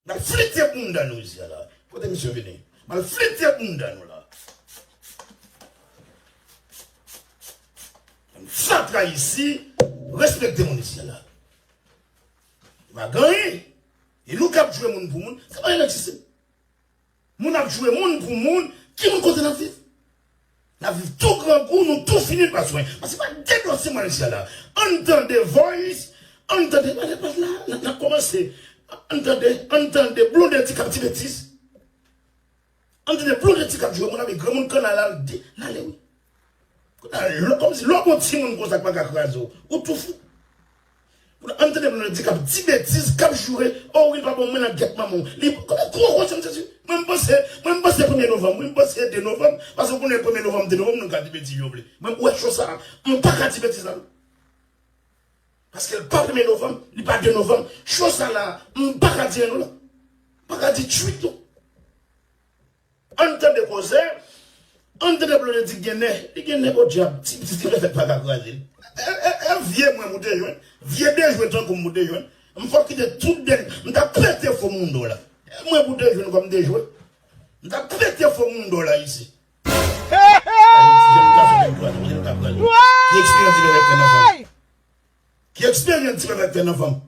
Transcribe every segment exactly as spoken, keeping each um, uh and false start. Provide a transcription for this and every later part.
M al flite bounda nou isi a la. Kote misye vini? M al flite bounda nou la. Fatra isi, respekte moun isi a la. Pa gen anyen. E nou k ap jwe moun pou moun, se pa egziste. Moun ap jwe moun pou moun, ki moun kote n ap viv? N ap viv tou grangou, nou tou fini, n pa swen. Paske pa de dosye mwen isi a la. Ann tande voice, ann tande, pa, pa la, n, n ap kòmanse. Ann tande, ann tande Blondedy k ap di betiz. Ann tande Blondedy k ap jwe moun avèk granmoun kanal la, l di, l ale wi. Kòmsi lè w gon timoun konsa k pa ka kraze w, ou tou fou. Ann tande Blondedy k ap di betiz, k ap joure, o wi, l pa bon, mwen nan gyèt manman w. Li, kòman, kòman, kòman, mwen m panse, mwen m panse premye novanm, wi, m panse de novanm, paske w konnen premye novanm, de novanm, nou ka di betiz yo vle. Mwen m wè cho sa, m pa ka di betiz la non. Paske l pa premye novanm, li pa de novanm. Cho sa la, m pa ka di anyen non la. M pa ka di tchuit non. Ann tande koze, ann tande Blondedy gen nè, li gen nè podyab, ti, ti, ti pèfèt pa ka kraze l. E, e, e vye mwen pou te jwenn, vye dejwe tankou m pou te jwenn. M fòk kite tout de, m t ap pete fo moun do la. E mwen pou te jwenn kòm dejwe. M t ap pete fo moun do la isi. Ki eksperyans ti pèfèt fè nan fanm?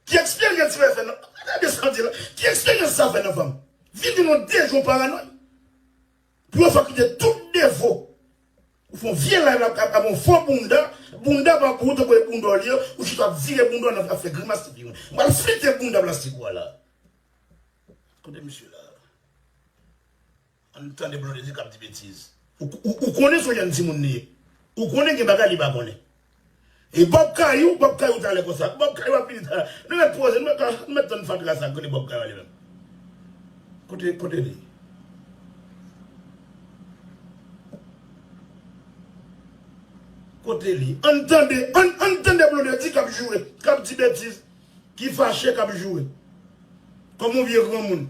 Ki eksperyans ti pèfèt fè nan fanm? Ki eksperyans ti pèfèt fè nan, gade sa m di la. Ki eksperyans sa fè nan fanm? Vin yon dejwe paranoy. Pou yo fè kite tout defo. Ou fè yon vye live la, ap, ap yon fo bounda, bounda pa pou ou, tankou e bounda w li ye, ou chita ap vire bounda w nan ap fè grimas ti fi. Mwen, m pral flite bounda plastik ou a la. Kote misye la? Ann tande Blondedy k ap di betiz. Ou, ou, ou konnen se yon jèn timoun li ye. Ou konnen gen bagay li pa konnen. E Bob Kayou, Bob Kayou talè konsa. Bob Kayou ap vini talè. Nou mèt poze, nou mèt, nou mèt tann fatra sa, kote Bob Kayou ale menm. Kote, kote li? Kote li? Ann tande, ann, ann tande Blondedy k ap joure, k ap di betiz. Ki fache k ap joure. Kòm yon vye granmoun.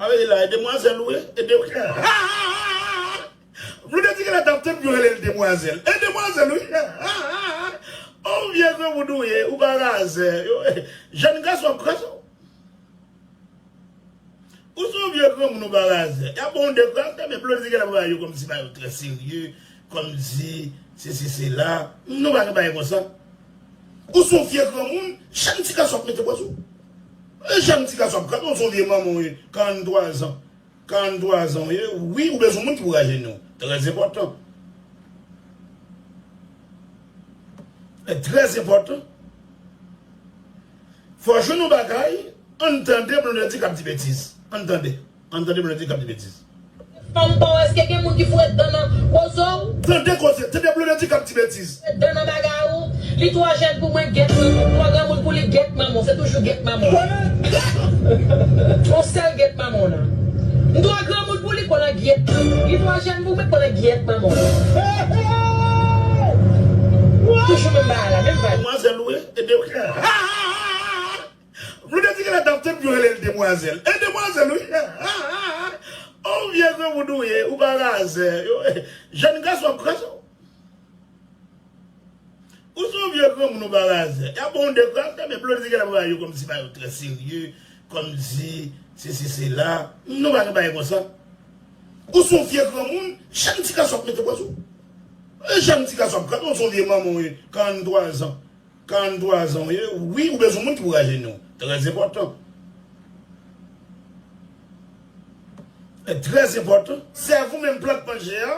Ave la, e demwazèl ou ye? E de... Blondedy genlè t ap tann pou yo rele l demwazèl. E demwazèl, wi. O vye granmoun ou ye, ou pa razè. Yo, jèn gason ap kraze w. Ou se yon vye granmoun, ou pa razè. Y ap ba w de kras, men Blondedy genlè ap ba yo kòmsi ba yo trè serye, kòmsi sesi sela. Nou pa gen bagay konsa. Ou se yon vye granmoun, jèn ti gason ap mete bwè sou ou. E jèn ti gason ap kraze w, ou se yon vye manman w ye, karannntwa zan. Karannntwa zan w ye, wi, ou bezwen moun ki pou rajenou. Trè enpòtan. E trè enpòtan. Fò w jwenn yon bagay, ann tande Blondedy k ap di betiz. Ann tande. Ann tande Blondedy k ap di betiz. Fanm pa w, èske gen moun ki foure dan nan koze w? Tande koze, tande Blondedy k ap di betiz. Dan nan bagay ou, li twò jèn pou mwen, gyèt manman w, twò granmoun pou li, gyèt manman w, se toujou gyèt manman w. On sèl gyèt manman w nan. M twò granmoun pou li, konnen gyèt manman w. Li twò jèn pou mwen, konnen gyèt manman w. Toujou menm bagay la, menm vag. Demwazèl ou ye, e de... Blondedy genlè t ap tann pou yo rele l demwazèl. E demwazèl, wi. O vye granmoun ou ye, ou pa razè. Yo, jèn gason ap kraze w. Ou se yon vye granmoun, ou pa razè. Y ap ba w de kras, men Blondedy genlè ap ba yo kòmsi ba yo trè serye, kòmsi sesi sela. Nou pa gen bagay konsa. Ou se yon vye granmoun, jèn ti gason ap mete bwè sou ou. E jèn ti gason ap kraze w, ou se yon vye manman w ye, karannntwa zan. Karannntwa zan w ye, wi, ou bezwen moun ki pou rajenou. Trè enpòtan. E trè enpòtan. Sèvo menm plant manje a,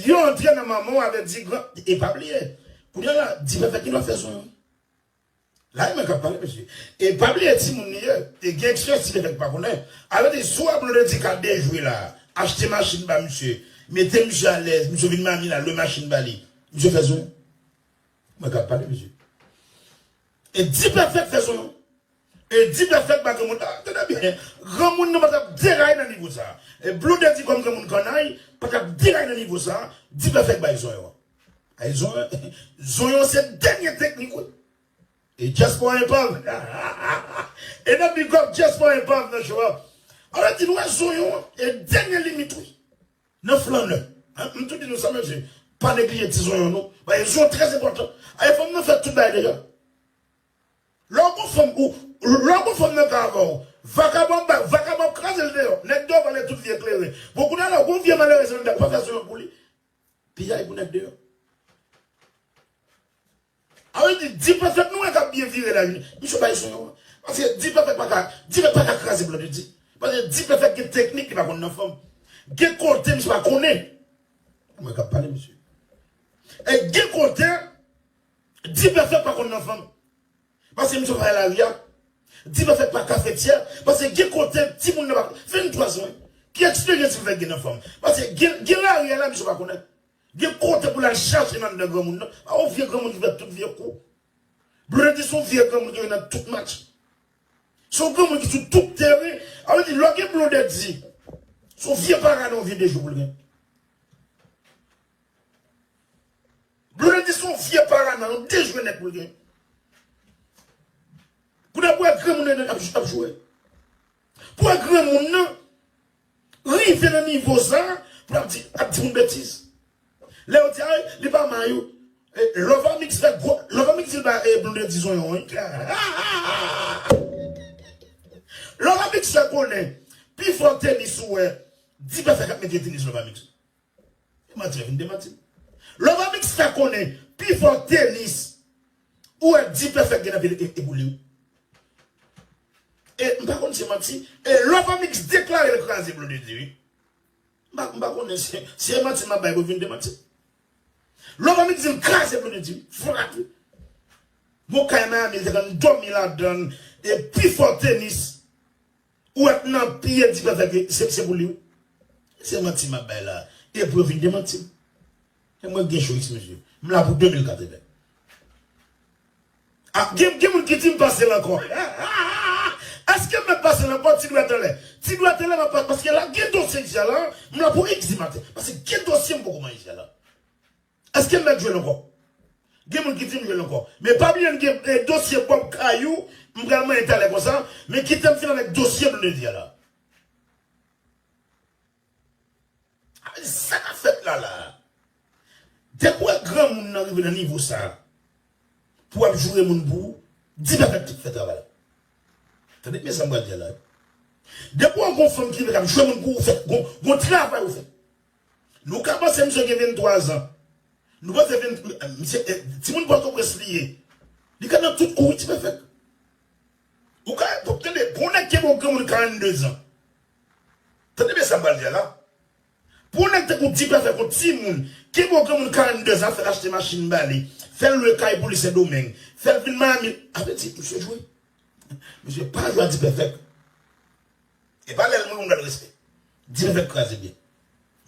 yo antre nan manman w avè di gran, e pa bliye. Kounye a la, di pèfèt ki dwa fè zon. La, e mwen k ap pale, mesye. E pa bliye timoun li ye, e gen eksperyans ti pèfèt pa konnen. Avè di, sou a Blondedy ka dejwe la, achte machin ba misye, mete misye alèz, misye vin manmi la, lwe machin ba li. Misye fè zon. Mwen k ap pale, mesye. E di pèfèt fè zon. E di pèfèt ba granmoun. Ah, tande byen. Granmoun nan pa t ap deray nan nivo sa. E Blondedy kòm granmoun kannay, pa t ap deray nan nivo sa. Di pèfèt bay zon yo. Ay zon, zon yo se dènye teknik, wi. E dyaspora enpav. E nan big up dyaspora enpav nan cho a. Alò, di nou wè zon yo, e dènye limit, wi. Nan flannè. Hein, m tou di nou sa, mesye. Pa neglije ti zonyon, non. Paske zonyon trè enpòtan. Ay, fanm nan fè tout bagay deja. Lè w gon fanm ou, lè w gon fanm nan ka avè w, vakabon ap ba, vakabon ap kraze l deyò. Nèg deyò pale tout vye kleren. Bon, kounye a la, w gon vye malerèz anndan, ou pa fè sou yon pou li. Piyay pou nèg deyò. A vle di, D-Perfect nou wè k ap byen vire la, misye bay son yo. Paske D-Perfect pa ka, D-Perfect pa ka kraze Blondedy. Paske D-Perfect gen teknik, li pa konn nan fanm. Gen kote misye pa konnen. Mwen k ap pale, mesye. E gen kote, D-Perfect pa konn nan fanm. Paske misye pa lari a. D-Perfect pa kafetyè. Paske gen kote, timoun nan pa, venntwa zan, wi. Ki eksperyans D-Perfect gen nan fanm? Paske gen, gen lari a la, misye pa konnen. Gen kote pou l al chache nan anndan granmoun nan. A yon vye granmoun ki fè tout vye kou. Blondedy se yon vye granmoun ki nan tout match. Se yon granmoun ki sou tout teren. A vle di, lè w gen Blondedy, se yon vye parana, yon vye dejwe pou l gen. Blondedy se yon vye parana, yon dejwe nèt pou l gen. Kounye a pou wè granmoun nan ap, ap joure. Pou wè granmoun nan rive nan nivo sa, pou ap di, ap di moun betiz. Lè yo di, ay, li pa may ou. E, Love Amix fè gwo, Love Amix di l ba, e, Blondedy zonyon, wi. Love Amix fè konnen, pi fò tenis ou wè, D-Perfect ap mete tenis Love Amix. E manti, vin demanti m. Love Amix fè konnen, pi fò tenis, ou wè D-Perfect gen nan vil e, e pou li, wi. E m pa konn si manti. E Love Amix deklare l kraze Blondedy, wi. M pa, m pa konnen si, si e manti m ap bay pou vin demanti. Love Amix di l kraze Blondedy, wi. Frape. Bon, kay Miami, l te konn dòmi ladan l. E pi fò tenis, ou wè k nan pye D-Perfect, se, se pou li, wi. Se manti m ap bay la. E pou yo vin demanti m. E mwen gen cho isi, mesye. M la pou de mil katreven. Ah, gen, gen moun ki di m pase l ankò. Èske m mèt pase l ankò? Ti dwèt anlè. Ti dwèt anlè, m ap pa-, paske la, gen dosye isi a la, m la pou egzimate. Paske gen dosye m poko manyen isi a la. Èske m mèt jwe l ankò? Gen moun ki di m jwe l ankò. Men pa bliye, m gen, eh, dosye Bob Kayou, m pral manyen talè konsa, men kite m fin avèk dosye Blondedy a la. Sa k ap fèt la la. Depi w wè granmoun nan rive nan nivo sa, pou w ap joure moun pou ou, di pa fè, fè travay la. Tande byen sa m pral di a la. Depi w wè gon fanm ki rive k ap joure moun pou ou, fè, gon, gon travay ou fè. Nou ka panse misye gen venntwa zan. Nou panse vin, misye, eh, timoun Pòtoprens li ye. Li ka nan tout kou, wi, Ti Pèfèk. Ou ka, tande, pou nèg kenbe yon granmoun karannde zan. Tande byen sa m pral di a la. Pou nèg tankou Ti Pèfèk, yon timoun, kenbe yon granmoun karannde zan, fè l achte machin ba li, fè l lwe kay pou li Sendomeng, fè l vin Miami, a vle di, misye jwe. Misye pa jwe a Ti Pèfèk. E pa lè l mouri moun ba l respè. Ti Pèfèk kraze byen.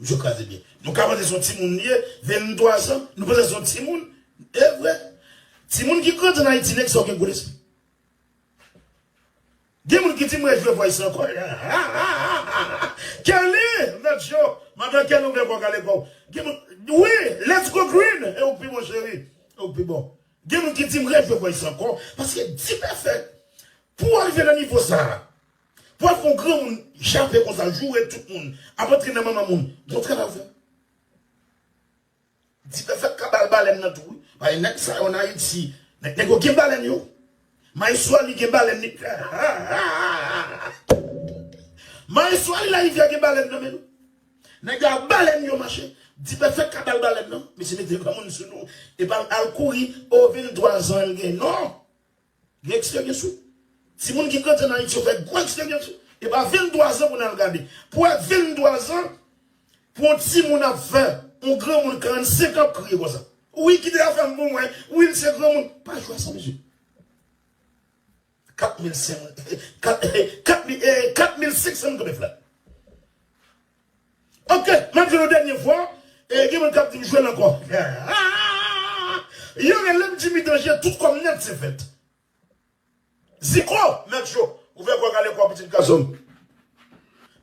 Misye kraze byen. Nou ka panse se yon timoun li ye, venntwa zan, nou panse se yon timoun. E vre. Timoun ki grandi ann Ayiti, nèg sa yo gen gwo lespri. Gen moun ki di m rejwe vwa isi ankò. Kelly, Mèt Jo, madan Kelly ouvè kò w, kale kò w. Gen moun, wi, let's go green. E ou k pi bon, cheri. E ou k pi bon. Gen moun ki di m rejwe vwa isi ankò. Paske Ti Pèfèk, pou w rive nan nivo sa a, pou w fè yon granmoun jape konsa, joure tout moun, ap antre nan manman moun, gon travay ou fè. Ti Pèfèk ka ba l balèn nan tou, wi. Paske nèg sa yo ann Ayiti, nèg, nèg yo gen balèn yo. Maestro Ali gen balèn li. Maestro Ali Larivière gen balèn nan men nou. Nèg yo ak balèn yo mache. Ti Pèfèk ka ba l balèn nan. Mesye mete granmoun sou nou. Epi al, al kouri, o, venntwa zan l gen. Non. Gen eksperyans, wi. Timoun ki grandi ann Ayiti, yo fè gwo eksperyans, wi. E pa venntwa zan pou n al gade. Pou wè venntwa zan, pou yon timoun ap fè, yon granmoun karannsenk an ap kriye konsa. Wi, kite afè m pou mwen. Wi, l se granmoun. Pa jwe a sa, mesye. Kat mil senk, kat, kat mil, eh, kat mil senk san m kanpe flat. Ok, m ap jwe yon dènye fwa. E gen moun k ap di m jwe l ankò. Yo rele m Jimmy Danger, tout kò m nèt se fèt. Ziko, Mèt Jo, ouvè kò w, kale kò w, pitit gason m.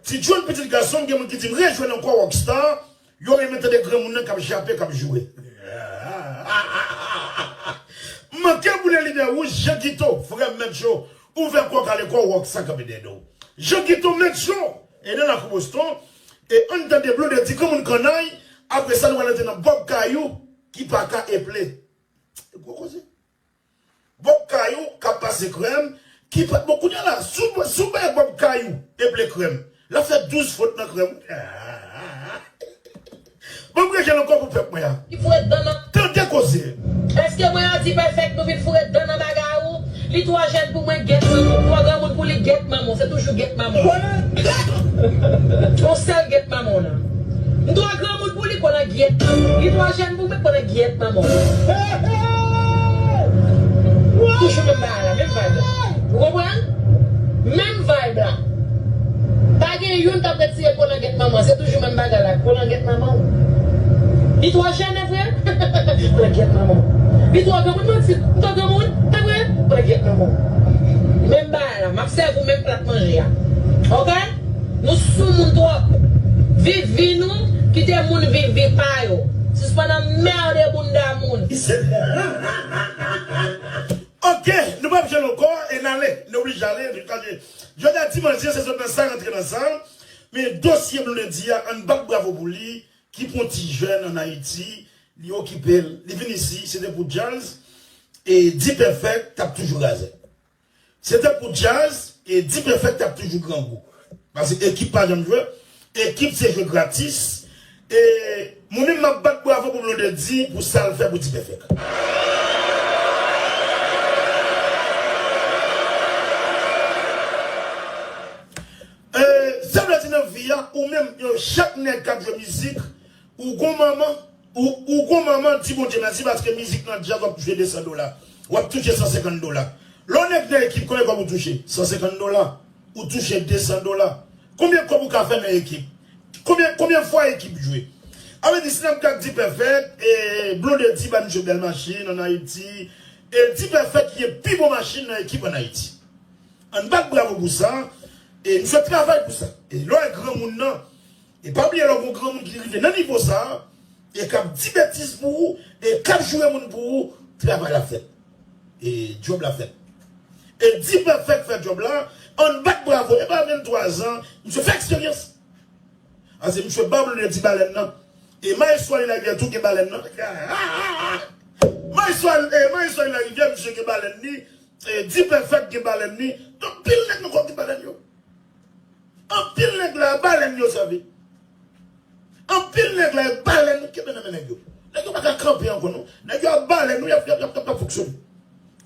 Ti John, pitit gason m, gen moun ki di m rejwe l ankò, Rockstar. Yo renmen tande granmoun nan k ap jape, k ap joure. M manke boule limyè wouj, Jean Guito, frè m Mèt Jo, ouvè kò w, kale kò w, Rockstar kanpe dèyè do w. Jean Guito, Mèt Jo, e nan lakou Boston, e ann tande Blondedy, granmoun kannay, apre sa nou pral antre nan Bob Kayou, ki pa ka eple. Gwo koze. Bob Kayou k ap pase krèm, ki pa, bon, kounye a la, si w, si w bay Bob Kayou eple krèm, l ap fè douz fot nan krèm. Bon, m rejwenn ankò pou pèp mwen an. Ki foure dan nan. Tande koze. Èske mwen an di Pèfèk nou vin foure dan nan bagay ou? Li twò jèn pou mwen, gyèt manman. Twò granmoun pou li, gyèt manman. Se toujou gyèt manman. Yon sèl gyèt manman w nan. M twò granmoun pou li, konan gyèt manman. Li twò jèn pou mwen, konan gyèt manman w. Toujou menm bagay la, menm vibe la. Ou konprann? Menm vibe la. Pa gen youn k ap retire konan gyèt manman. Se toujou menm bagay la. Konan gyèt manman w. Li twò jèn, e vre? Konan gyèt manman w. Li twò granmoun, manti. M twò granmoun, e vre? Konan gyèt manman w. Menm bagay la. M ap sèvi w menm plat manje a. Oke? Nou sou moun twòp. Viv vi nou, kite moun viv vi pa yo. Sispann anmède bounda moun. Ok, nou p ap jwenn ankò, e n ale, n oblije ale, nou chaje. Jodi a dimanch, se sot nan sa, rantre nan sa. Men dosye Blondedy a, ann bat bravo pou li, ki pran ti jèn ann Ayiti, li okipe l, li vin isi, se te pou djaz, e D-Perfect t ap toujou razè. Se te pou djaz, e D-Perfect t ap toujou grangou. Paske ekip pa janm jwe, ekip se jwe gratis, e mwen menm m ap bat bravo pou Blondedy pou sa l fè pou D-Perfect. E, sa vle di nan vi a, ou menm, yo, chak nèg k ap jwe mizik, ou gon manman, ou, ou gon manman, di Bondye mèsi paske mizik nan djaz w ap touche de san dola. W ap touche san senkant dola. Lè w nèg nan ekip, konbyen kòb ou touche? San senkant dola. Ou touche de san dola. Konbyen kòb ou ka fè nan ekip? Konbyen, konbyen fwa ekip jwe? A vle di, si n ap gad D-Perfect, e, Blondedy ba misye bèl machin ann Ayiti, e D-Perfect gen pi bon machin nan ekip ann Ayiti. Ann bat bravo pou sa. E misye travay pou sa. E lè w wè granmoun nan, e pa bliye lè w gon granmoun ki rive nan nivo sa, e k ap di betiz pou ou, e k ap joure moun pou ou, travay la fèt. E djòb la fèt. E D-Perfect fè djòb la, ann bat bravo, e pa venntwa zan, misye fè eksperyans. Ase misye ba Blondedy balèn nan. E Maestro Ali Larivière tou gen balèn nan. Maestro, e Maestro Ali Larivière, misye gen balèn li. E D-Perfect gen balèn li. Donk, pil nèg nan kò gen balèn yo. Anpil nèg la, balèn yo sèvi. Anpil nèg la, e balèn yo kenbe nan men nèg yo. Nèg yo pa ka kanpe ankò, non. Nèg yo a balèn, wi, y ap, y ap, y ap, y ap fonksyone.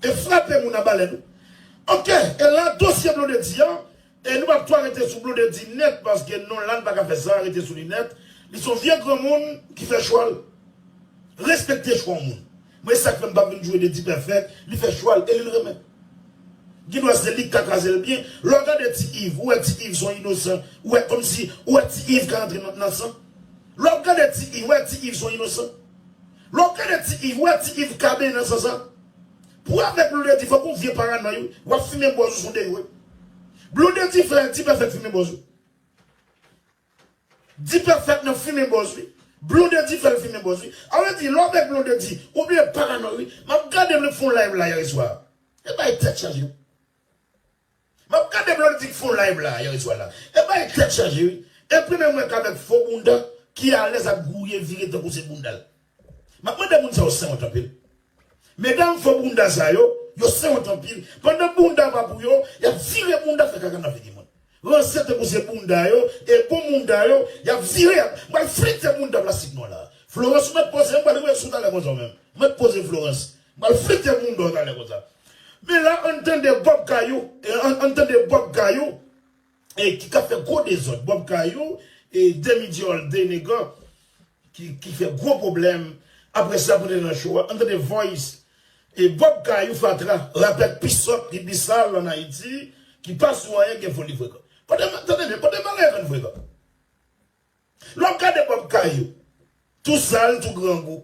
E frape moun a balèn, wi. Ok, e la, dosye Blondedy a, e nou p ap twò rete sou Blondedy nèt, paske non la, n pa ka fè sa, rete sou li nèt. Li se yon vye granmoun ki fè chwa l. Respekte chwa yon moun. Mwen, se sa k fè m p ap vin joure de D-Perfect, li fè chwa l e li l renmen. Gen dwa se li k ka kraze l byen. Lè w gade Ti Iv, ou wè Ti Iv se yon inosan, ou wè kòmsi, ou wè Ti Iv ka rantre nan, nan san. Lè w gade Ti Iv, ou wè Ti Iv se yon inosan. Lè w gade Ti Iv, ou wè Ti Iv ka benyen nan san sa. Pou w avèk Blondedy, fòk ou vye paranòy, wi. W ap fimen bòz ou se yon dejwe. Blondedy fè D-Perfect fimen bòz ou. D-Perfect nan fimen bòz, wi. Blondedy fè l fimen bòz, wi. A vle di, lè w avèk Blondedy, ou byen paranòy, wi. M ap gade m fè yon live la yè swa. E bay tèt chaje, wi. M ap gade Blondedy k fè yon live la yè swa la. E bay tèt chaje, wi. Epi menm mwen k avèk fo bounda ki alèz ap gouye vire tankou se bounda l. M ap mande moun sa yo sanwont anpil. Medam fo bounda sa yo, yo sanwont anpil. Pandan bounda pa pou yo, y ap vire bounda fè kaka nan figi moun. Ranse tankou se bounda yo, e bon bounda yo, y ap vire, y ap, m pral flite bounda plastik nou an la. Florence, ou mèt poze, m pral rive sou talè konsa menm. M mèt poze Florence. M pral flite bounda w talè konsa. Men la, ann tande Bob Kayou, e, ann, ann tande Bob Kayou, e, ki ka fè gwo dezòd. Bob Kayou, e, Demi Diol, de Nègre, ki, ki fè gwo pwoblèm. Apre sa, pou n nan show a, ann tande voice. E Bob Kayou Fatra, rapè k pi sòt, ki pi sal ann Ayiti, ki pa sou anyen, gen foli frekan. Kote ma-, tande byen, kote malè yo konn frekan? Lè w ap gade Bob Kayou, tou sal, tou grangou,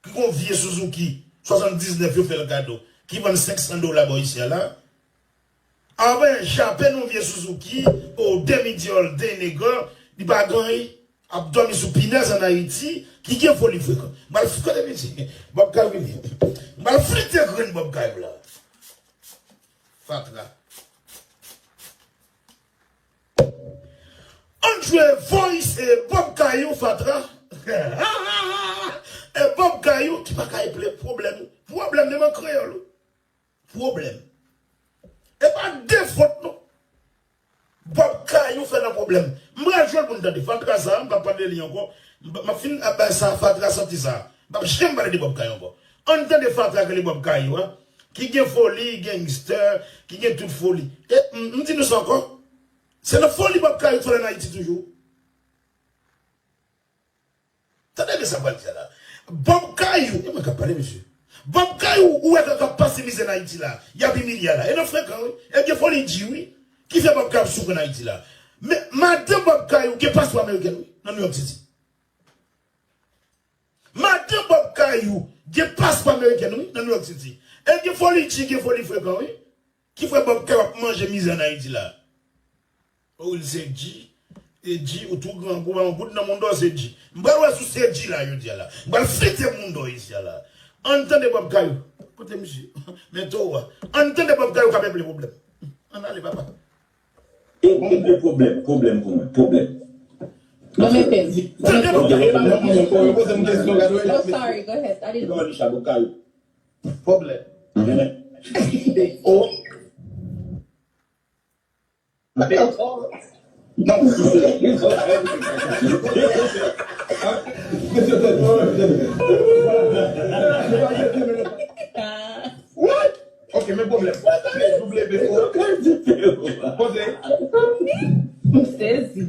ki gon vye Suzuki swasanndiznèf yo fè l kado, ki vann senk san dola bò isi a la, Anben, jape nan vye Suzuki, o Demi Diol, de Nègre, li pa gen anyen, ap dòmi sou pinèz ann Ayiti, ki gen foli frekan. M al f-, kote misye? Bob Kayou vini. M al flite grenn Bob Kayou la. Fatra. Ann jwe voice e Bob Kayou Fatra. E Bob Kayou ki pa ka eple pwoblèm. Pwoblèm menm an kreyòl. pwoblèm. E pa de fòt non. Bob Kayou fè nan pwoblèm. M pral jwe l pou n tande. Fatra sa, m p ap pale de li ankò. M p- m ap fin ap bay sa, fatra santi sa. M p ap janm pale de Bob Kayou ankò. Ann tande fatra ki rele Bob Kayou a. Ki gen foli, gangster, ki gen tout foli. E m m di nou sa ankò. Se nan foli Bob Kayou k fè l ann Ayiti toujou. Tande byen sa m pral di a la. Bob Kayou, e mwen k ap pale, mesye. Bob Kayou, ou wè k ap pase mizè nan Ayiti la, y ap imilye a la. E nan frekan, wi. E gen foli di, wi, ki fè Bob Kayou ap soufri nan Ayiti la. Men, madanm Bob Kayou gen paspò amerikèn, wi, nan New York City. Madanm Bob Kayou gen paspò amerikèn, wi, nan New York City. E gen foli di, gen foli frekan, wi. Ki fè Bob Kayou ap manje mizè ann Ayiti la? O, wi, se di. E di, ou tou grangou, pa yon goud nan moun dò, se di. M pral wè si w se di la, jodi a la. M pral flite moun dò isi a la. Ann tande Bob Kayou. Kote misye? Men towo a. Ann tande Bob Kayou k ap eple pwoblèm. Ann ale, papa. E, e, e pwoblèm, pwoblèm pou mwen, pwoblèm. Mwen men pèdi. Mwen men pèdi. Mwen men pèdi. Yo poze m kesyon, gade w. Oh, sorry, go ahead. I didn't know. Kòman li sa, Bob Kayou? Pwoblèm. Mhm. O. Non. What? Ok, men pwoblèm. P W O. Poze. M sezi.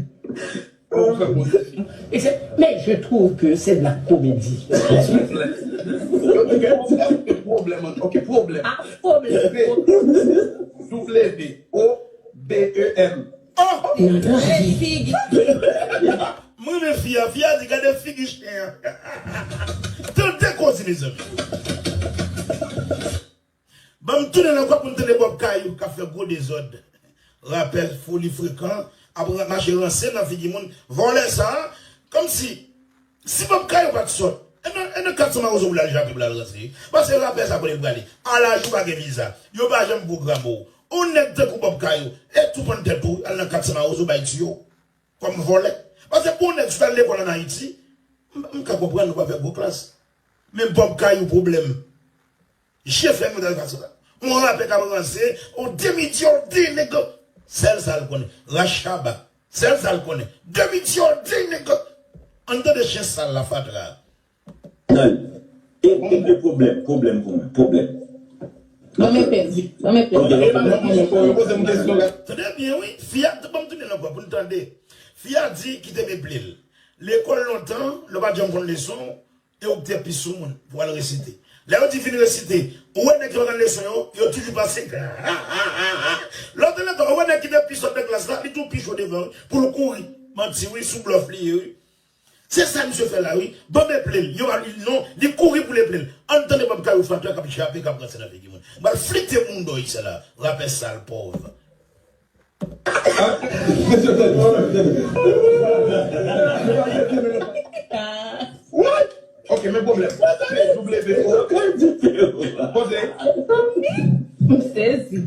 Ou fè bon ti fi. E se, men je trouve que c'est de la comédie. Souple. Ok, pwoblèm, ok, pwoblèm. Ah, pwoblèm. P W O B E M. Oh! Gade figi. M renmen fi a, fi a di gade figi chen an. Tande koze, mezanmi. Ban m tounen nan kò pou n tande Bob Kayou k ap fè gwo dezòd. Rapè foli frekan, ap ran- mache ranse nan figi moun. Vòlè sa a, kòmsi, si Bob Kayou pa t sòt, e nan, e nan kat san mawozo pou l al jape pou l al ranse. Paske rapè sa kote l prale. Al aji ou pa gen viza. Yo pa janm pwograme w. Yon nèg tankou Bob Kayou, e tou pran tèt ou, al nan kat san mawozo bay tiyo. Kòm vòlè. Paske pou yon nèg sot al lekòl ann Ayiti, m, m ka konprann ou pa fè gwo klas. Men Bob Kayou pwoblèm. Je fè m nan kasa. Yon rapè k ap ranse, yon demi dyòl de nèg. Sèl sa l konnen. Rachaba. Sèl sa l konnen. Demi dyòl de nèg. Ann tande chen sal la fatra. Nan. E, e, e pwoblèm, pwoblèm pou mwen, pwoblèm. Mwen men pèdi. Mwen men pèdi. Ok, ok. Tande byen, wi. Fi a, ban m tounen nan kò pou n tande. Fi a di kite m eple l. Lekòl lontan, lè w pa t janm konn leson, e ou te pi sou moun pou al resite. Lè yo di vin resite, ou wè nèg ki pa konn leson yo, yo toujou pase. Lòt lè, ou wè nèg ki te pi sòt nan klas la, li tou pi cho devan, wi, pou l kouri. Manti, wi, sou blòf li ye, wi. Se sa misye fè la, wi. Ban m eple l. Yo pa li non, li kouri pou l eple l. Ann tande Bob Kayou fatra k ap jape, k ap ranse nan figi moun. M pral flite moun dò isi a la. Rapè sal pòv. What? Ok, men pwoblèm. P W O. Poze. M sezi.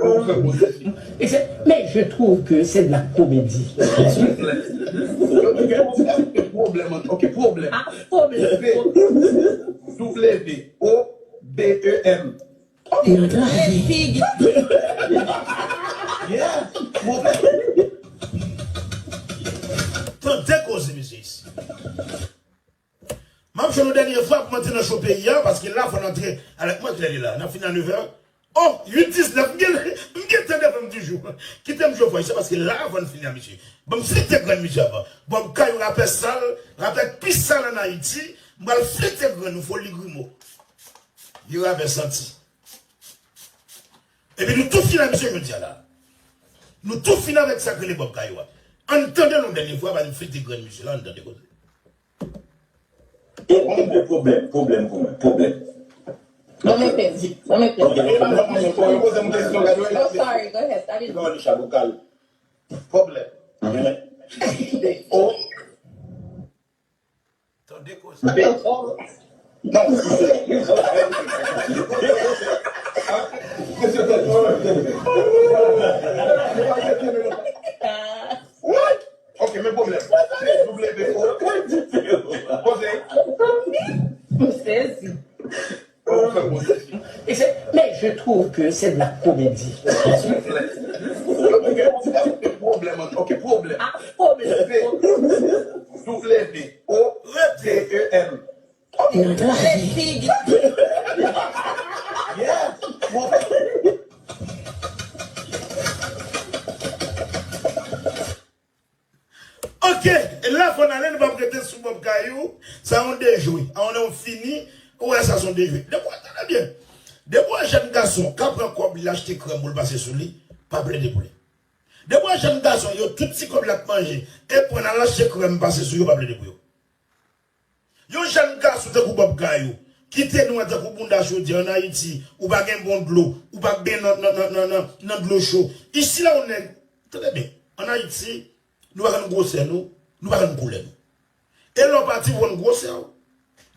Ou fè bon ti fi. E se, men je trouve que c'est de la comédie. Souple. Ok, pwoblèm, ok, pwoblèm. Ah, pwoblèm. P W O B E M. Gade figi. Yeah, pwoblèm. Tande koze, mesye, isi. M ap jwenn yon dènye fwa pou m antre nan cho peyi a, paske la fò n antre avèk mwen, kilè li la? N ap fini a nèf è? Oh, uit diznèf, m gen, m gen tan devan m toujou. Kite m jwe fò, se paske la fò n fini a misye. Ban m flite grenn misye avan. Bob Kayou rapè sal, rapè k pi sal ann Ayiti, m pral flite grenn ou, foli grimo. Li rapè santi. Epi nou tou fini a misye jodi a la. Nou tou fini avèk sa k rele Bob Kayou a. Ann tande l yon dènye fwa, ban m flite grenn misye la, ann tande koze. E, e, e pwoblèm, pwoblèm pou mwen, pwoblèm. Mwen men pèdi, mwen men pèdi. Ok, ok, ok, ok, poze m kesyon, gade w. Oh, sorry, go ahead, I didn't know. Kòman li sa, Bob Kayou? Pwoblèm. Mhm. O. Tande koze. Non. What? Ok, men pwoblèm. P W O. Poze. M sezi. Ou fè bon ti fi. E se, men je trouve Ke se black komedi. Pwoblèm, ok, pwoblèm. Ah, pwoblèm. P, W, O, D, E, M. Ok. Yeah. Ok, e la fò n ale, nou p ap rete sou Bob Kayou. Sa yon dejwe. A, on fini, ou wè sa se yon dejwe. Depi w, tande byen. Depi w jèn gason k ap pran kòb li achte krèm pou l pase sou li, pa plede pou li. Depi w jèn gason, yo tout ti kòb l ap manje, e pran l al achte krèm pase sou yo, pa plede pou yo. Yon jèn gason tankou Bob Kayou, ki te nwè tankou bounda chodi ann Ayiti, ou pa gen bon dlo, ou pa gen nan, nan, nan, nan, nan, nan dlo cho. Isi la, yon nèg, tande byen, ann Ayiti, nou pa konn gwosè nou, nou pa konn koulè nou. E lè w pati, w konn gwosè w.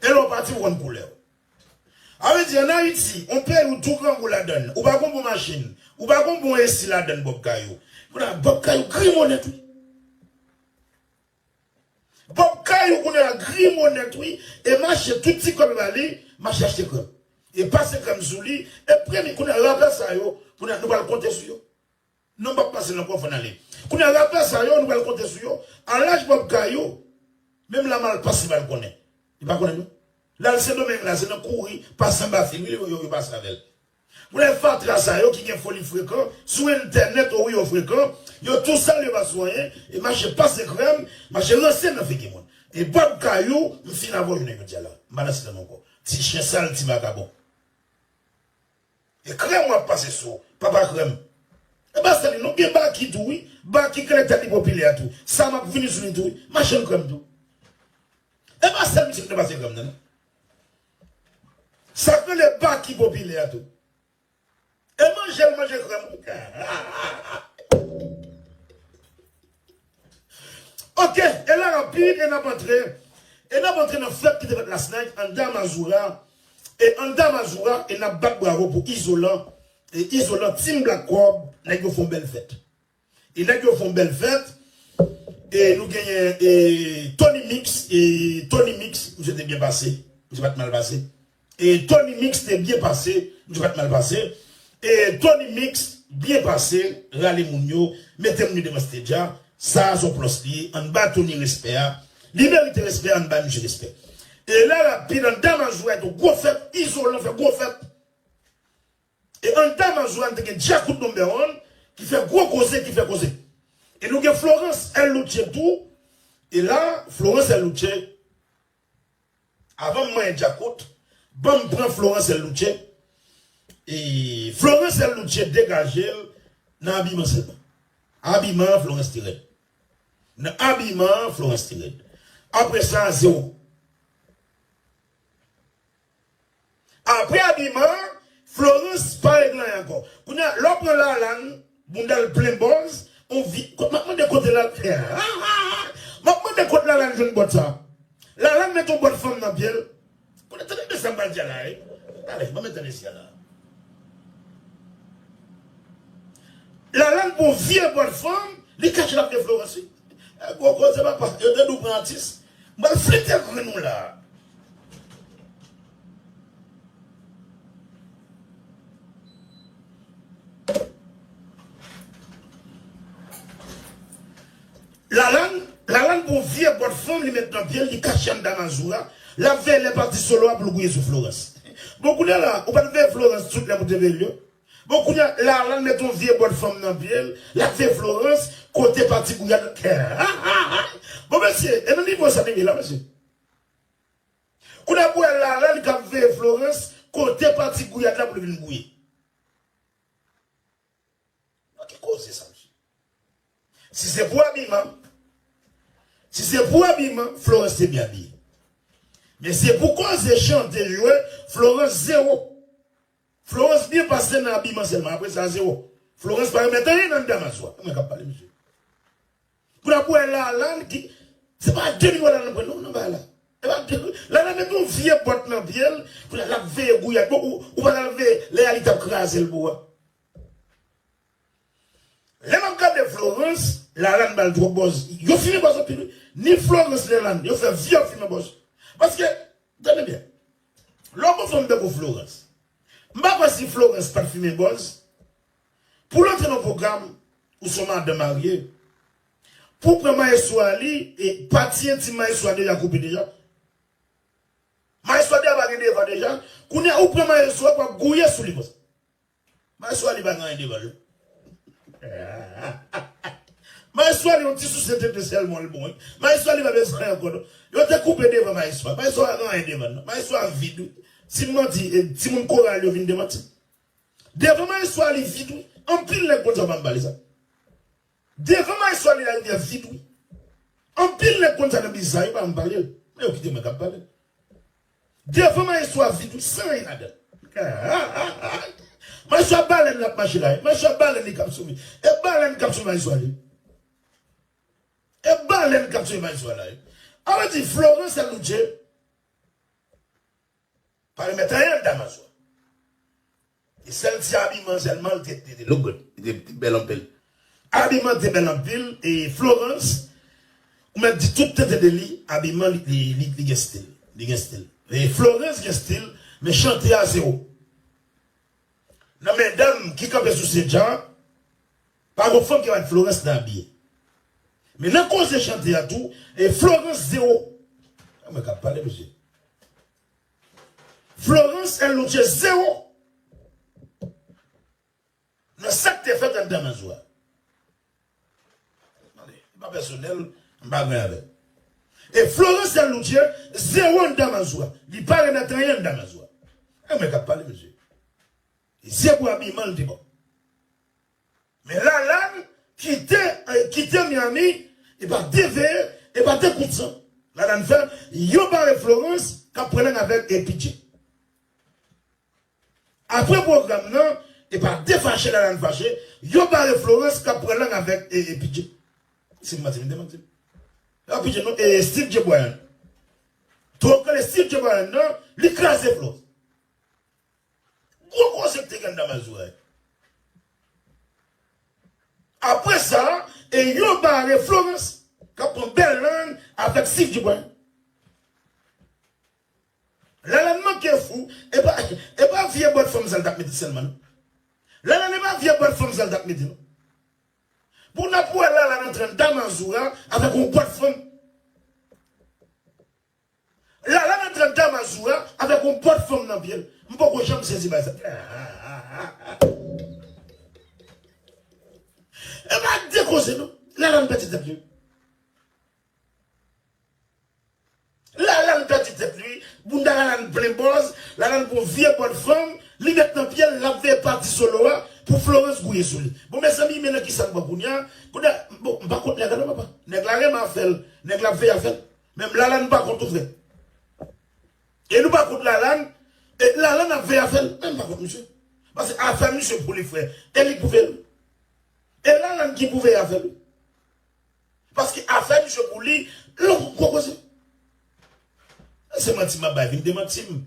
E lè w pati, w konn koulè w. A vle di, ann Ayiti, yon peyi ou tou grangou ladann, ou pa gen bon machin, ou pa gen bon esi ladann, Bob Kayou. Kounye a, Bob Kayou grimonèt, wi. Bob Kayou kounye a grimonèt, wi, e mache tout ti kòb li ba li, mache achte krèm. E pase krèm sou li, e premye, kounye a, rapè sa yo, kounye a, nou pral konte sou yo. Non, m p ap pase l ankò, fò n ale. Kounye a, rapè sa yo, nou pral konte sou yo. A laj Bob Kayou, menm Lamalpas li pa l konnen. Li pa konnen, non. L al Sendomeng la, se nan kouri, pase anba fil, wi, yo, yo, yo pase avè l. Pou lè fatra sa yo ki gen foli frekan, sou entènèt, o wi, yo frekan, yo tou sal, yo pa sou anyen, e mache pase krèm, mache ranse nan figi moun. E Bob Kayou, m fin avè w jounen jodi a la. M pa nan silans ankò. Ti chen sal, ti vakabon. E krèm w ap pase sou, papa krèm. E pa sèl li non, gen Baky tou wi. Baky kenèk tèt li popilè a tou. Sa m ap vini sou li tou wi. Machann krèm tou. E pa sèl misye ki te pase krèm nan non. Sa k rele Baky popilè a tou. E manje l manje krèm wi. Ok, e la rapid, e n ap antre, e n ap antre nan fèt ki te fèt last night, anndan Mazora, e anndan Mazora, e n ap bat bravo pou Izolan, e Izolan, Team Black Kòb, nèg yo fè yon bèl fèt. E nèg yo fè yon bèl fèt, e nou genyen, e Tony Mix, e Tony Mix, misye te byen pase, misye pa t mal pase. E Tony Mix te byen pase, misye pa t mal pase. E Tony Mix byen pase, rale moun yo, mete moun yo devan stage a. Sa a se yon plus li ye, ann ba Tony respè a. Li merite respè, ann ba misye respè. E la rapid, anndan Mazora te gwo fèt, Izolan fè gwo fèt. E anndan Mazora n te gen Djakout number one, ki fè gwo koze, ki fè koze. E nou gen Florence L Louche tou. E la, Florence L Louche, avan m manyen Djakout, ban m pran Florence L Louche. E Florence L Louche degaje l nan abiman sèlman. Abiman an Florence te rèd. Nan abiman an Florence te rèd. Apre sa, zewo. Apre abiman an, Florence pa regle anyen ankò. Kounye a, lè w pran Lalane, bounda l plen bòz, on vi, m ap mande kote la, m ap mande kot Lalane jwenn bòt sa. Lalane met on bòt fanm nan pye l. Kounye a, tande sa m pral di a la, wi. Tande, ban m tande sa la. Lalane pran vye bòt fanm, li kache l ap de Florence, wi. E gwo koze papa, yo te di w pran atis. M pral flite grenn ou la. Lalane, Lalane pran vye bòt fanm li met nan pye l, li kache anndan Mazora, l ap veye lè pati solo a pou l gouye sou Florence. Bon, kounye a la, ou pa t veye Florence tout lè pou te veye l yo? Bon, kounye a, Lalane met on vye bòt fanm nan pye l, l ap veye Florence, kote pati gouyad. Bon, mesye, e nan nivo sa n rive la, mesye. Kounye a pou wè Lalane k ap veye Florence, kote pati gouyad la pou l vin gouye. Nan ki koze sa, mesye? Si se pou abiman, si se pou abiman, Florence te byen abiye. Men se pou koze chante, jwe, Florence zewo. Florence byen pase nan abiman sèlman, apre sa, zewo. Florence pa remèt anyen nan anndan Mazora. Mwen k ap pale, mesye. Pou n ap wè Lalane ki, se pa de nivo Lalane pran non, nan bagay la. E pa de, Lalane met yon vye bòt nan pye l, pou l ap veye gouyad. Bon, ou, ou pa t al veye, lè a li t ap kraze l pou wè. Lè m ap gade Florence, Lalane ba l twòp bòz. Yo fimen bòz anpil, wi. Ni Florence, Lalane, yo fè vi ap fimen bòz. Paske, tande byen. Lè w gon fanm tankou Florence, M pa kwè si Florence pa t fimen bòz. Pou l antre nan pwogram, ou se yon madanm marye. Pou pran mayestwo a li, e pati entim mayestwo a deja koupe deja. Mayestwo a deja pa gen devan deja. Kounye a ou pran mayestwo a pou ap gouye sou li konsa. Mayestwo a li pa gen anyen devan l. Mayestwo a li yon ti souse tete sèlman l bon wi. Mayestwo a li pa bezwen anyen ankò non. Yo te koupe devan mayestwo a. Mayestwo a pa gen anyen devan l non. Mayestwo a vid wi. Si m manti, e, timoun koral yo vin demanti. Devan mayestwo a li vid wi. Anpil nèg konn sa pa m pale sa. Devan mayestwo a li larivyè vid wi. Anpil nèg konn sa nan biznis sa yo pa m pale l. Men yo kite mwen k ap pale. Devan mayestwo a vid wi san anyen ladan l. Mayestwo a balèn l ap mache la wi. Mayestwo a balèn li k ap sove. E balèn k ap sove mayestwo a li. E balèn k ap sove mayestwo a la wi. A vle di Florence L Louche pa remèt anyen anndan mazwa. E sèl ti abiman sèlman li te, te, te look good. Li te, te bèl anpil. Abiman te bèl anpil. E Florence, ou mèt di tout tete de li, abiman li, li, li, li gen stil. Li gen stil. E Florence gen stil, men chante a zewo. Nan medam ki kanpe sou stage a, pa gon fanm ki bat Florence nan abiye. Men nan koze chante a tou, e Florence zewo. Mwen k ap pale mesye. Florence L Louche zewo. Nan sa k te fèt anndan mazwa. Tande, li pa pèsonèl, m pa gen avè l. E Florence L Louche zewo anndan mazwa. Li pa remèt anyen anndan mazwa. E mwen k ap pale mesye. E se pou abiman l te bon. Men Lalane kite, eh, kite Miami, e pa de veye, e pa de kout san. Lalane fè, yo bare Florence k ap pran lang avèk, eh, P J. Apre pwogram nan, e pa de fache Lalane fache, yo bare Florence k ap pran lang avèk, eh, eh, P J. Si m manti, m te manti. E pa P J non, eh, Steve J Bryan. Twòp kale Steve J Bryan nan, li kraze Florence. Gwo koze k te gen anndan mazwa a. Apre sa, e yo bare Florence k ap pran bèl lang avèk Steve J Bryan. Lalane manke fou, e pa, e pa vye bòt fanm sa l t ap mete sèlman non. Lalane e pa vye bòt fanm sa l t ap mete non. Pou n ap wè Lalane antre anndan mazwa avèk yon bòt fanm. Lalane antre anndan mazwa avèk yon bòt fanm nan pye l. M poko janm sezi bagay sa. E pa de koze non. Lalane pèdi tèt li. Lalane pèdi tèt li. Bounda Lalane plen bòz. Lalane pran vye bòt fanm. Li met nan pye l, l ap veye pati solo a pou Florence gouye sou li. Bon, mezanmi, men nan kisa n pran kounye a? Kounye a, bon, m pa kont nèg la non, papa. Nèg la renmen afè l. Nèg la ap veye afè l. Menm Lalane pa kont tou, frè. E nou pa kont Lalane. E Lalane ap veye afè l. Menm pa kont misye. Paske afè misye pou li, frè. E li k pou veye l. E Lalane ki pou veye afè l. Paske afè misye pou li, lòt gwo koze. Se manti m ap bay, vin demanti m.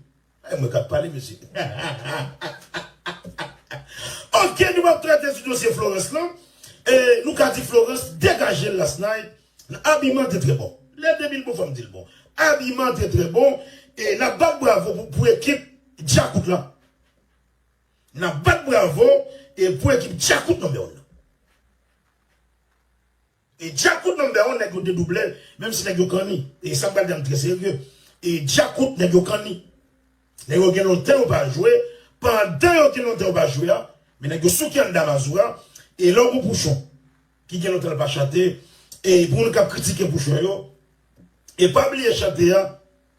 E mwen k ap pale, mesye. Ok, nou p ap trete sou dosye Florence lan. E nou ka di Florence degaje l last night. Abiman te trè bon. Lè de mil bon, fò m di l bon. Abiman te trè bon. E n ap bat bravo pou, pou ekip Djakout la. N ap bat bravo e pou ekip Djakout number one lan. E Djakout number one, nèg yo dedouble, menm si nèg yo kanni. E sa m pral di a trè serye. E Djakout, nèg yo kanni. Nèg yo gen lontan yo pa jwe. Pandan yo gen lontan yo pa jwe a, men nèg yo souke anndan mazwa. E lè w gon Pouchon ki gen lontan l pa chante, e pou moun k ap kritike Pouchon yo, e pa bliye chante a,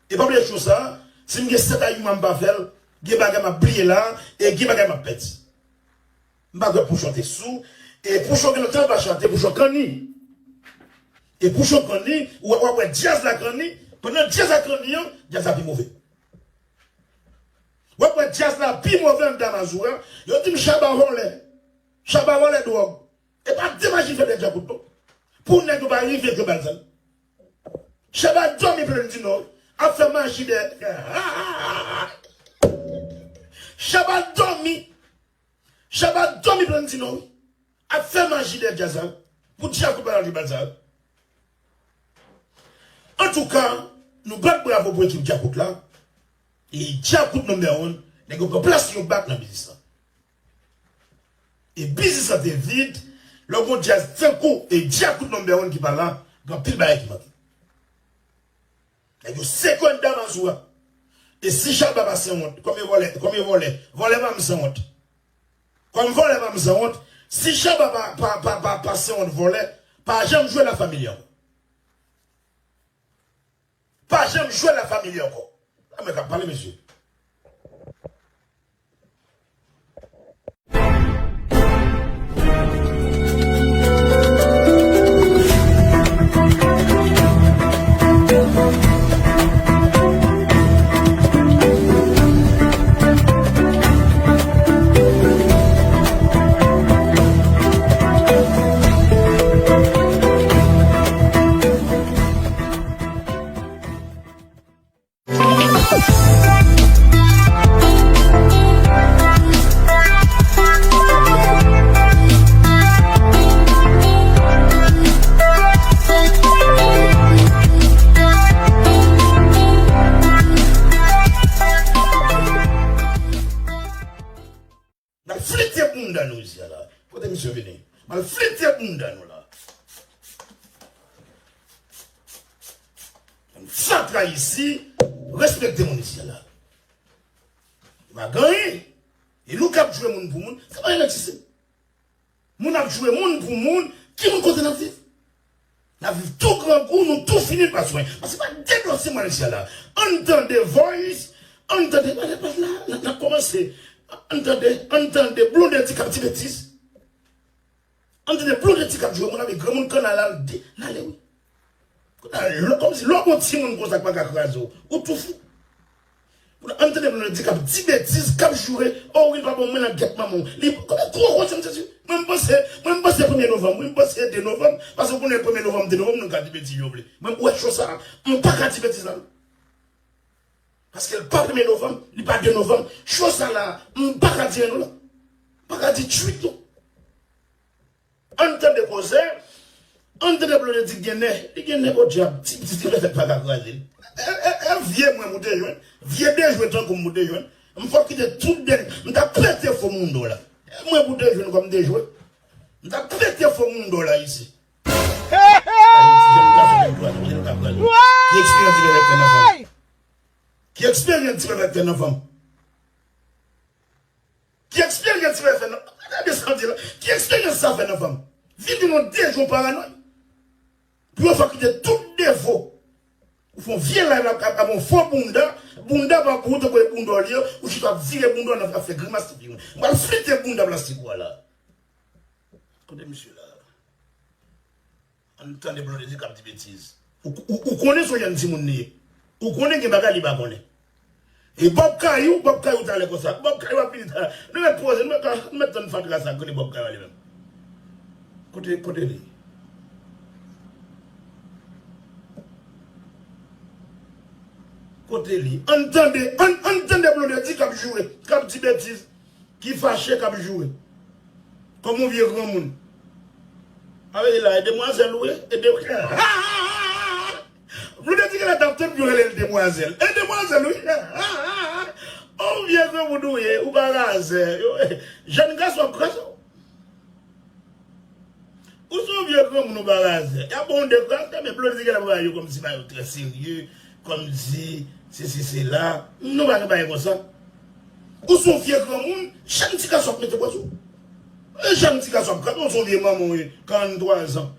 e pa bliye show sa a, si m gen sèt a uit mwa m pa fè l, gen bagay m ap bliye la, e gen bagay m ap pèdi. M pa kwè Pouchon te sou. E Pouchon gen lontan l pa chante, Pouchon kanni. E Pouchon kanni, w ap, w ap wè djaz la kanni. Pandan djaz la kanni an, djaz la pi move. W ap wè djaz la pi move anndan mazwa. Yo di m Shabba vòlè. Shabba vòlè dwòg. E pa de maji fè dèyè Djakout non. Pou nèg yo pa rive jwe bal sa. Shabba dòmi Plèn di Nò. Ap fè maji dèyè. Shabba dòmi. Shabba dòmi Plèn di Nò wi. Ap fè maji dèyè djaz la. Pou Djakout pa al jwe bal sa. Antouka, nou bat bravo pou ekip Djakout la. E Djakout number one. Nèg yo pran plas yo bak nan biznis lan. E biznis lan te vid, lè w gon djaz tankou e Djakout number one ki pa la, gen anpil bagay ki manke. Nèg yo sekwe anndan mazou a. E si Shabba pa sanwont, kòm yo vòlè, kòm yo vòlè, vòlè pa m sanwont. Kòm vòlè pa m sanwont, si Shabba pa, pa, pa, pa, pa sanwont vòlè, pa janm jwe La Family ankò. Pa janm jwe La Family ankò. Lanmè k ap pale, mesye. M al flite bounda nou isi a la. Kote misye vini? M al flite bounda nou la. Fatra isi, respekte moun isi a la. Pa gen anyen. E nou k ap jwe moun pou moun, se pa egziste. Moun ap jwe moun pou moun, ki moun kote n ap viv? N ap viv tou grangou, nou tou fini, n pa swen. Paske pa de dosye mwen isi a la. Ann tande Voice, ann tande, pa, pa la, n ap, n ap kòmanse. Ann tande, ann tande Blondedy k ap di betiz. Ann tande Blondedy k ap jwe moun avèk granmoun kanal la, l di, n ale wi. Kounye a, lè, kòmsi lè w gon timoun konsa k pa ka kraze w, ou tou fou. Pou ann tande Blondedy k ap di betiz, k ap joure, o wi, l pa bon, mwen nan gèt manman w. Li, kòman, kòman, kòman, mwen, m panse, mwen, m panse premye novanm, wi, m panse de novanm, paske w konnen premye novanm, de novanm, nou ka di betiz yo vle. Mwen, m wè cho sa, m pa ka di betiz la, non. Paske l pa premye novanm, li pa de novanm. Cho sa la, m pa ka di anyen non. M pa ka di tchuit non. Ann tande koze, ann tande Blondedy gen nè, li gen nè podyab, ti, ti, ti pètèt pa ka kraze l. E, e, e vye mwen pou te jwenn, vye dejwe tankou m pou te jwenn. M fòk kite tout dènye, m t ap pete fo moundo la. E mwen pou te jwenn kòm dejwe. M t ap pete fo moundo la isi. Ay, ti jèn gason venntrwa zan, jèn gason venntrwa zan. Ki eksperyans ti bebe fè nan fanm? Ki eksperyans ti bebe fè nan fanm? Ki eksperyans ti bebe fè nan, gade sa m di la. Ki eksperyans sa fè nan fanm? Vin vin yon dejwe paranoy. Pou yo fè kite tout defo. Ou fè yon vye live la, ap, ap, ap yon fo bounda, bounda pa pou ou, tankou e bounda w li ye, ou chita ap vire bounda w nan ap fè grimas ti fi. Mwen, m pral flite bounda plastik ou a la. Kote misye la? Ann tande Blondedy k ap di betiz. Ou, ou, ou konnen se yon jèn timoun li ye. Ou konnen gen bagay li pa konnen. E Bob Kayou, Bob Kayou talè konsa. Bob Kayou ap vini talè. Nou mèt poze, nou mèt, nou mèt tann fatra sa k rele Bob Kayou a li menm. Kote, kote li? Kote li? Ann tande, ann, ann tande Blondedy k ap joure, k ap di betiz. Ki fache k ap joure. Kòm yon vye granmoun. A vle di la, e demwazèl ou ye? E de... Blondedy genlè t ap tann pou yo rele l demwazèl. E demwazèl ou ye? O vye granmoun ou ye, ou pa razè. Jèn gason ap kraze w. Ou se yon vye granmoun ou pa razè. Y ap ba w de kras, men Blondedy genlè pral yo kòmsi bagay yo trè serye, kòmsi sesi sela. Nou pa gen bagay konsa. Ou se yon vye granmoun, jèn ti gason ap mete pwa sou ou. E jèn ti gason ap kraze w, ou se yon vye manman w ye, karannntwa zan.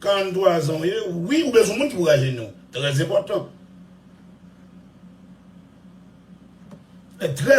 Karannntwa zan w ye, wi, ou bezwen moun ki pou rajeuni w. Trè enpòtan. E trè